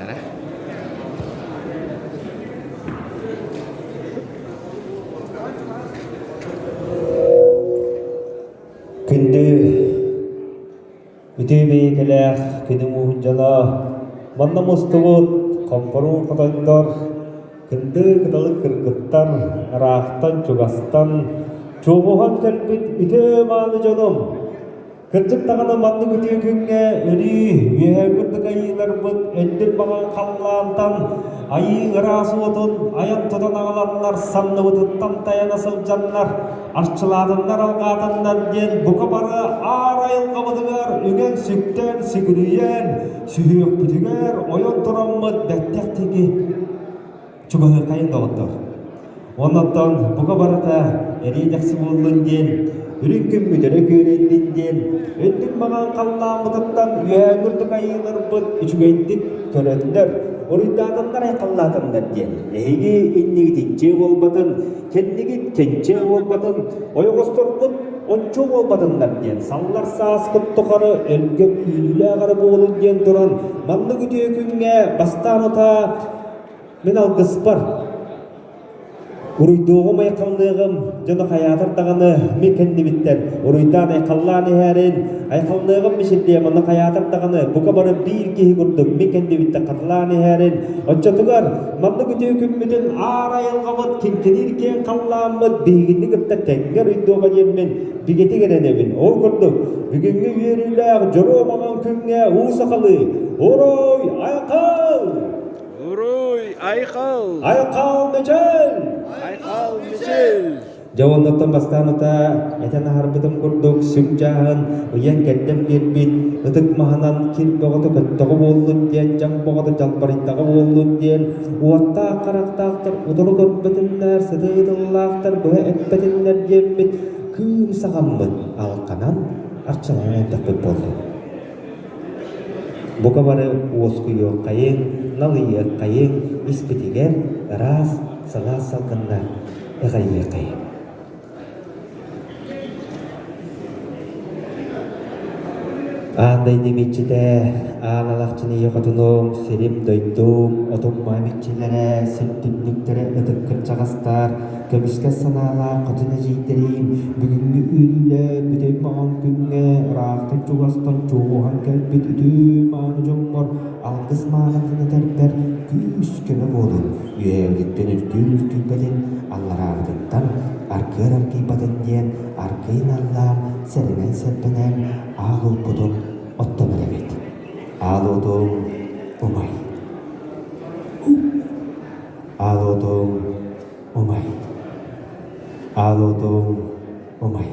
Эрэ. Күндү үтүө бэйэтэлээх күнү мууһун дьоно, манна мустубут хомпоруун хотойдор, кындыы кыталык кыргыттар, ыраахтан-чугастан чугуһан кэлбит үтүө мааны дьонум! Кырдьык даҕаны маннык үтүө күҥҥэ өрүү үөһээ курдук айыыларбыт өндүр маҥан халлаантан айыы ыраас уотун айан тутан аҕаланнар санныбытыттан тайана сылдьаннар арчылаатыннар алҕаатыннар диэн бука бары аар айылҕабытыгар үгэн-сүктэн сүгүрүйэн сүһүөхпүтүгэр ойон тураммыт бэттэх диэки чугаһыаххайын доҕоттор. Оннуттан бука барыта эриэ-дэхси буоллун диэн, үрүҥ күммүт өрө күөрэйдин диэн, өттүк маҥан халлааммытыттан үөһээҥҥи үрдүк айыыларбыт үчүгэйдик көрөннөр, уруйдаатыннар айхаллаатыннар диэн, эһиги иннигит инчиэ буолбатын, кэннигит кэнчиэ буолбатын, ойоҕосторгут ончуо буолбатыннар диэн, саллар сааскыт тухары өлгөм үүнүүлээх эрэ буолун диэн туран, маннык үтүө күҥҥэ бастаан утаа Мин алгыспар уруйдуоҕум айхаллыаҕым дьоно хайаатар даҕаны мин кэннибиттэн уруйдаан айхаллаан иһээрин айхаллыаҕым мичиллиэм онно хайаатар даҕаны бука бары биир киһи курдук мин кэннибиттэн хатылаан иһээрин оччотугар маннык үтүө күммүтүн аар айылҕабыт киҥкиниир киэҥ халлааммыт биһигини кытта тэҥҥэ уруйдуоҕа диэммин бигэтик эрэнэбин ол курдук бүгүҥҥү үөрүүлээх дьоруо маҥан күҥҥэ уу сахалыы уруй айхал Уруй, айхал! Айхал Мичил! Айхал Мичил! Дьэ оннуттан бастаан утаа этэн аһарбытым курдук сүҥ дьааһын ыйан-кэрдэн биэрбит ытык маһынан кир бөҕөтө көттөҕө буоллун диэн, дьаҥ бөҕөтө дьалбарыйдаҕа буоллун диэн, уоттаах харахтаахтар утары көрбөтүннэр, сытыы тыллаахтар быһа эппэтиннэр диэммит кыым саҕаммыт алҕанан арчыланан эрдэхпит буоллун. Бука бары уоскуйуоххайыҥ, налыйыаххайыҥ, испитигэр ыраас, сылаас салгынна ыҕайыаххайыҥ. Аан дойду иччитэ, аан алахчын ийэ хотунум, сирим, дойдум, отум-маһым иччилэрэ, сир түннүктэрэ ытык кырдьаҕастар, көмүскэс санаалаах хотун эдьиийдэрим бүгүҥҥү үөрүүлээх бүтэй маҥан күҥҥэ ыраахтан-чугастан чуоҕуһан кэлбит үтүө-мааны дьоммор алгыс маанытын этэрбэр күүс-көмө буолун, үөһээбититтэн үрдүүр үрдүйбэтин, аллараабытыттан аргыар аргыйбатын диэн аргыый наллаан, сэрэнэн-сэрбэнэн аал уоппутун оттон эрэбит. Аал уотуҥ умай. Аал уотуҥ умай. Аал уотуҥ умай.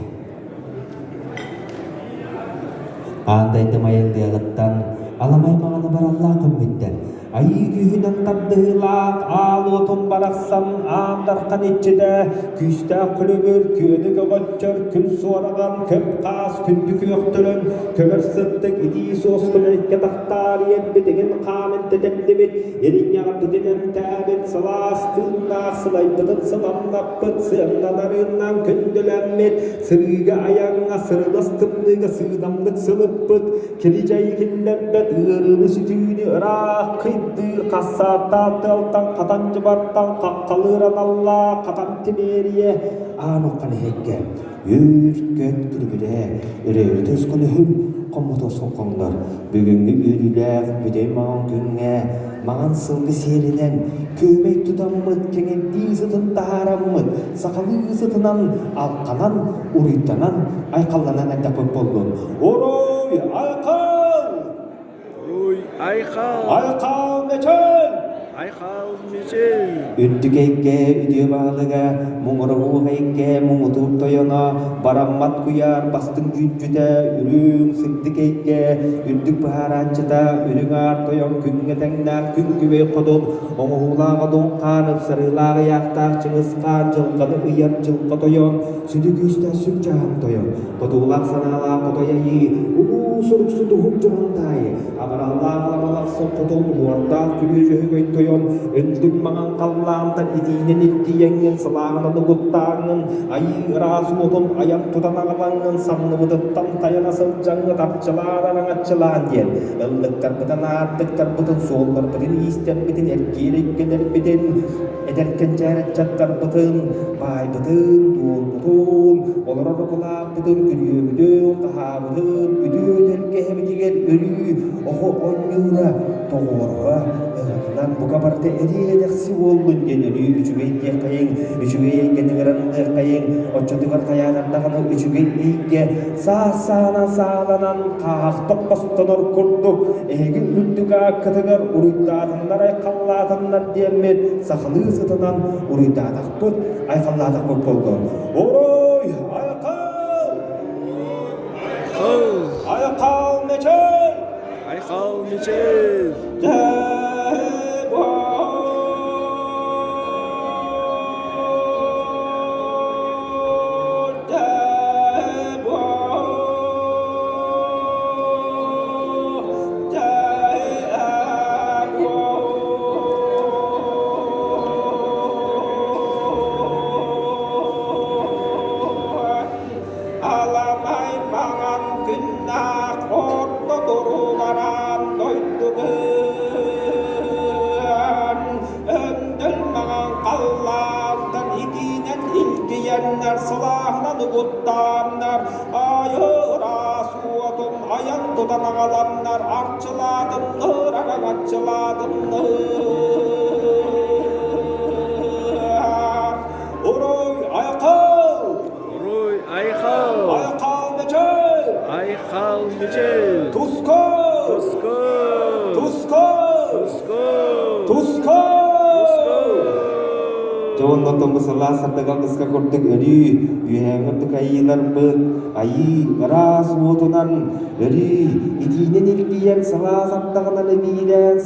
Аан дойду майыллыаҕыттан аламай маҕаны бараллаах көммүттэр. Айыы күүһүнэн тардыһыылаах аал уотун барахсан аан дархан иччитэ күүстээх күлүбүр күөнү көҕөччөр күн суораҕан көп хаас күндү күөхтөрөн көмөр сыттык итии суоскун эйкэ тахтаар иэрбитигин хаанын тэтэрдибит Иринньэҕирбитин эмтээбит, сылаас тыыннаах сылайбытын сыламнаппыт, сыаннанарыынан күндүлэммит, сырыыга-айаҥҥа сырылас тымныыга сыыдамнык сылыппыт, кири-дьайы киллэрбэт ыарыыны-сүтүүнү ыраах кыйдыыр хассааттаах тыалтан хатан дьыбартан хаххалыыр аналлаах хатан тимиэрийэ аан уххан иһэргэ Үөр-көт күлүбүрэ, өрөөрүтэ өскөлөһүм, хоммотуос хоҥнор. Бүгүҥҥү үөрүүлээх бүтэй маҥан күҥҥэ маҥан сылгы сиэлинэн күөмэй тутаммыт, кэҥэрдии сытын таһаараммыт, сахалыы сытынан алҕанан, уруйданан, айхалланан эрдэхпит буоллун. Уруй, айхал! Уруй, айхал! Айхал мечел! Айхал мечел! Үрдүк эйгэ үтүө баһылыга, муҥуруһуох эйгэ муҥутуур тойоно, бараммат куйаар бастыҥ дьүдьүтэ, үрүҥ сырдык эйгэ үрдүк быһаарааччыта, үрүҥ аар тойон күҥҥэ тэҥнээх күн күбэй хотун, оҥоһуулаах одун хаан, ыпсарыылаах ыйаахтаах Чыҥыс хаан, дьылҕаны ыйар дьылҕа тойон, сүдү күүстээх сүр дьаһан тойон, Хотуулаах санаалаах хотой айыы, улуу. суруксут Уһук Дьурантаайы, абыраллаах аламалах соппотун уордаах күрүө дьөһөгөй тойон, өндүк маҥан халлаантан итиинэн илгийэҥҥин, сылааһынан угуттааҥҥын, айыы ыраас уотун айан тутан аҕалаҥҥын, санныбытыттан тайана сылдьаҥҥыт арчылаан араҥаччылаан диэн, ыллыктарбытын, аартыктарбытын, суолларбытын, иистэрбитин, эргиир эйгэлэрбитин, эдэр кэнчээри ыччаттарбытын, баайбытын, дуолбутун, олорор укулааппытын, күрүөбүтүн, хаһаабытын, үтүө тэлгэһэбитигэр өрүү оҕо оонньуура, тоҕуоруһа ыһыгынан бука барыта эриэ-дэхси буоллун диэн өрүү үчүгэй диэххэйиҥ, үчүгэй эйгэни ыҥыран ылыаххайыҥ, оччотугар хайаатар даҕаны үчүгэй эйгэ саас-саанан сааланан хааһахтах хостонор курдук эһиги үрдүк ааккытыгар уруйдаатыннар айхаллаатыннар диэммит сахалыы сытынан уруйдаатахпыт айхаллаатахпыт буоллун. Уруй! Айхал! Айхал! Айхал Мечел! Айхал Мечел! Аламай маҥан күннээх орто турулараан дойдугун Өндөл маҥан халлаантан итиинэн илгийэннэр сылааһынан угуттааннар айы ыраас уотун айан тутан аҕаланнар арчылаатыннар араҥаччылаатыннар Уруй айхал! Уруй айхал! Айхал мечел! Айхал мечел! Туску! Туску! Туску! Туску! Туску! Туску! Дьоннортон бу сылаас сырдык алгыска курдук өрүү үөһээҥҥи ордук айыыларбыт айыы ыраас уотунан өрүү итиинэн илгийэн сылаас ардаҕынан эбиилээн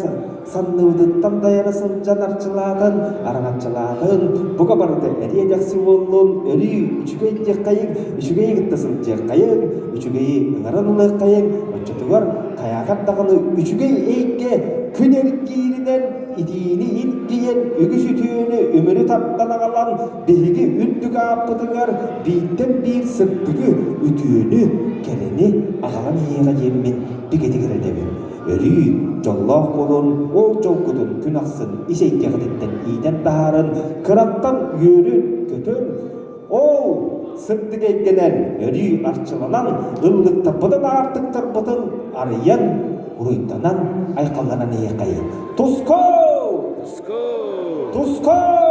санныбытыттан дайара сылдьан арчылаатын, араҥаччылаатын, бука барыта эриэ-дэхси буоллун, өрүү үчүгэй диэххэйиҥ, үчүгэйи кытта сылдьыаххайыҥ, үчүгэйи ыҥыран ылыаххайыҥ, оччотугар хайаатар даҕаны үчүгэй эйгэ күн эргииринэн итиини илгийэн, үгүс үтүөнү үмүрү тардан аҕалан, биһиги үрдүк ааппытыгар бииртэн биир сырдыгы, үтүөнү, кэрэни аҕалан иһиэҕэ диэммин бигэтик эрэнэбин. Өрүү дьоллоох буолун, ол дьолгутун күн ахсын ис эйгэҕититтэн иитэн таһааран, кыраттан үөрүн, көтөн, ол сырдык эйгэнэн өрүү арчыланан, ыллыктарбытын аартыктарбытын арыйан, уруйданан, айхалланан иһиэххэйиҥ. Туску! Туску! Туску!